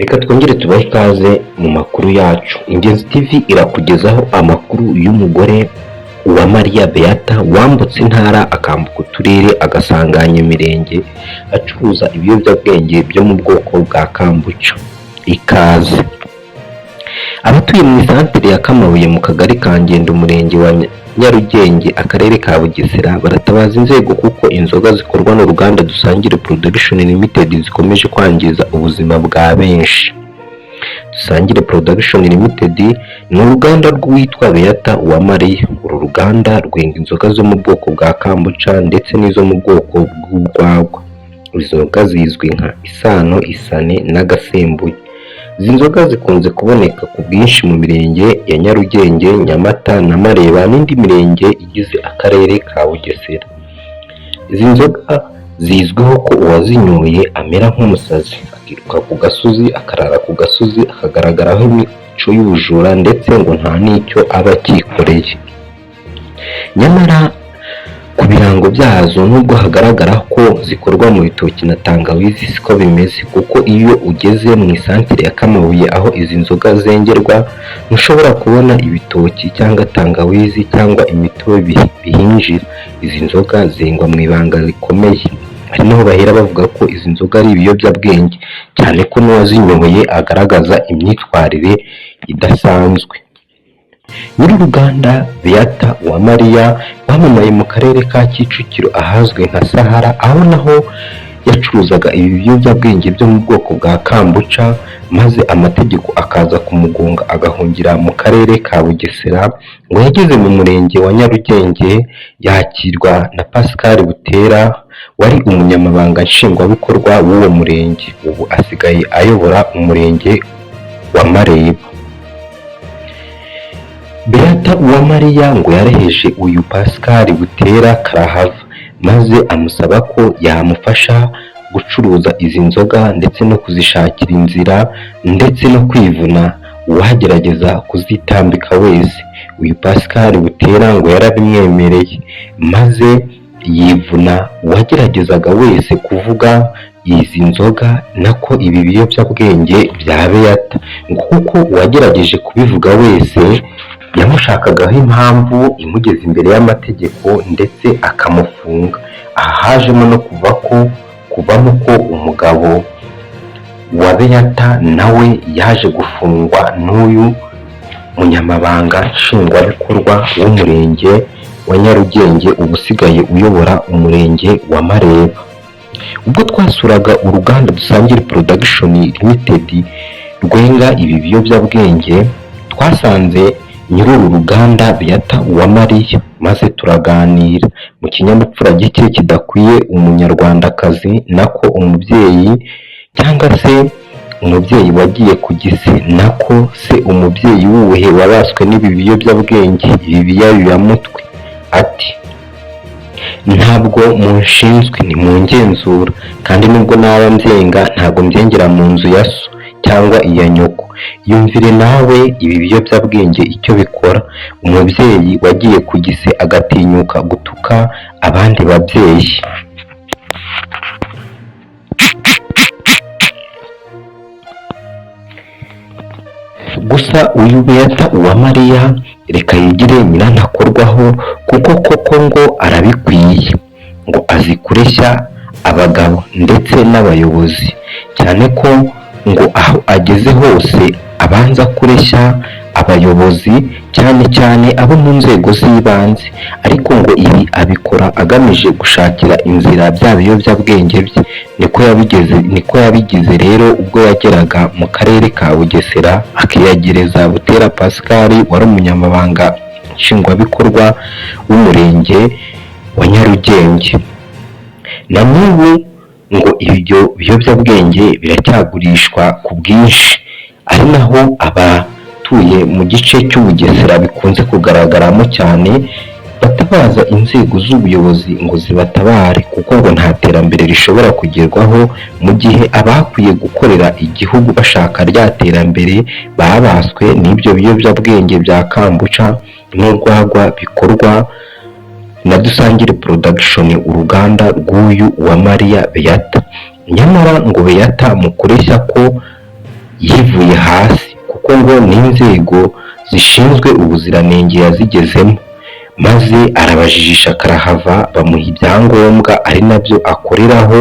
Reka twongere tubahe ikaze mu makuru yacu. Ingenzi TV irakugezaho amakuru y'umugore wa Mariya Beata wambutse intara, akambuka uturere, agasanganya imirenge, acuruza ibiyobyabwenge byo mu bwoko bwa kombucha. Ikaze. Abatuye mu isantere ya Kamabuye, mu kagari ka Ngendo, umurenge wa Nyarugenge, akarere ka Bugesera, baratabaza inzego kuko inzoga zikorwa n'uruganda Dusangire Production Limited zikomeje kwangiza ubuzima bwa benshi. Dusangire Production Limited ni uruganda rw'uwitwa Beata Uwamariya. Uru ruganda rwenga inzoga zo mu bwoko bwa kombucha ndetse n'izo mu bwoko bw'urwagwa. Izi nzoga zizwi nka Isano, Isane n'Agasembuye. Izi nzoga zikunze kuboneka ku bwinshi mu mirenge ya Nyarugenge, Nyamata na Mareba n'indi mirenge igize akarere ka Bugesera. Izi nzoga zizwiho ko uwazinyoye amera nk'umusazi, akiruka ku gasozi, akarara ku gasozi, akagaragaraho imico y'ubujura, ndetse ngo nta n'icyo aba akikoreye. Nyamara ku birango byazo, nubwo hagaragara ko zikorwa mu bitoki na tangawizi, siko bimeze, kuko iyo ugeze mu isantere ya Kamabuye aho izi nzoga zengerwa, ntushobora kubona ibitoki cyangwa tangawizi cyangwa imitobe bihinjira. Izi nzoga zengwa mu ibanga rikomeye, ari naho bahera bavuga ko izi nzoga ari ibiyobyabwenge, cyane ko n'uwazinyoye agaragaza imyitwarire idasanzwe. Nyir'uruganda Beata Uwamariya wamamaye mu karere ka Kicukiro ahazwi nka Sahara, aho naho yacuruzaga ibi biyobyabwenge byo mu bwoko bwa kombucha, maze amategeko akaza kumugonga agahungira mu karere ka Bugesera, ngo yageze mu murenge wa Nyarugenge yakirwa na Pascal Butera wari umunyamabanga nshingwabikorwa w'uwo murenge, ubu asigaye ayobora umurenge wa Mareba. Beata Uwamariya ngo yareheje uyu Pascal Butera karahava, maze amusaba ko yamufasha gucuruza izi nzoga ndetse no kuzishakira inzira ndetse no kwivuna uwagerageza kuzitambika wese. Uyu Pascal Butera ngo yarabimwemereye, maze yivuna uwageragezaga wese kuvuga izi nzoga, nako ibi biyobyabwenge bya Beata, ngo kuko uwagerageje kubivuga wese yamushakagaho impamvu imugeza imbere y'amategeko ndetse akamufunga. Aha hajemo no kuva ko kuvamo ko umugabo wa Beata nawe yaje gufungwa n'uyu munyamabanga nshingwabikorwa w'umurenge wa Nyarugenge, uba usigaye uyobora umurenge wa Mareba. Ubwo twasuraga uruganda Dusangire Production Limited rwenga ibi biyobyabwenge, twasanze nyiri uru ruganda Beata Uwamariya, maze turaganira mu kinyabupfura gike kidakwiye umunyarwandakazi, nako umubyeyi, cyangwa se umubyeyi wagiye ku gise, nako se umubyeyi wuhe wabaswe n'ibi biyobyabwenge, ibi biyayuramutwe. Ati: "Ntabwo munshinzwe, ni mu ngenzura, kandi nubwo naba mbyenga ntabwo mbyengera mu nzu ya so cyangwa iya nyoko." Yumvire nawe ibi biyobyabwenge icyo bikora, umubyeyi wagiye ku gise agatinyuka gutuka abandi babyeyi. Gusa uyu Beata Uwamariya reka yigire nyirantakorwaho, kuko koko ngo arabikwiye, ngo azi kureshya abagabo ndetse n'abayobozi, cyane ko ngo aho ageze hose abanza kureshya abayobozi, cyane cyane abo mu nzego z'ibanze, ariko ngo ibi abikora agamije gushakira inzira bya biyobyabwenge bye. Niko yabigeze, niko yabigize rero ubwo yageraga mu karere ka Bugesera akiyegereza Butera Pascal wari umunyamabanga nshingwabikorwa w'umurenge wa Nyarugenge. Na n'ubu ngo ibyo biyobyabwenge biracyagurishwa ku bwinshi, ari naho abatuye mu gice cy'Ubugesera bikunze kugaragaramo cyane batabaza inzego z'ubuyobozi ngo zibatabare, kuko ngo nta terambere rishobora kugerwaho mu gihe abakwiye gukorera igihugu bashaka rya terambere babaswe n'ibyo biyobyabwenge bya kombucha n'urwagwa bikorwa na Dusangire Production, uruganda rw'uyu Uwamariya Beata. Nyamara ngo Beata mu kureshya ko yivuye hasi, kuko ngo n'inzego zishinzwe ubuziranenge yazigezemo, maze arabajijisha karahava, bamuha ibyangombwa ari nabyo akoreraho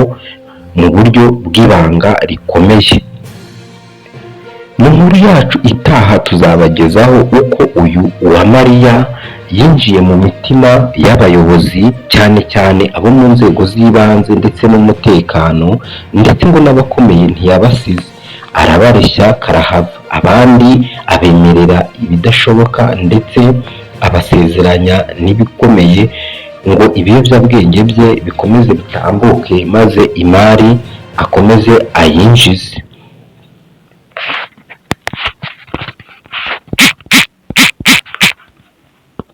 mu buryo bw'ibanga rikomeye. Mu nkuru yacu itaha tuzabagezaho uko uyu Uwamariya yinjiye mu mitima y'abayobozi, cyane cyane abo mu nzego z'ibanze ndetse n'umutekano, ndetse ngo n'abakomeye ntiyabasize, arabareshya karahava, abandi abemerera ibidashoboka ndetse abasezeranya n'ibikomeye ngo ibiyobyabwenge bye bikomeze bitambuke, maze imari akomeze ayinjize.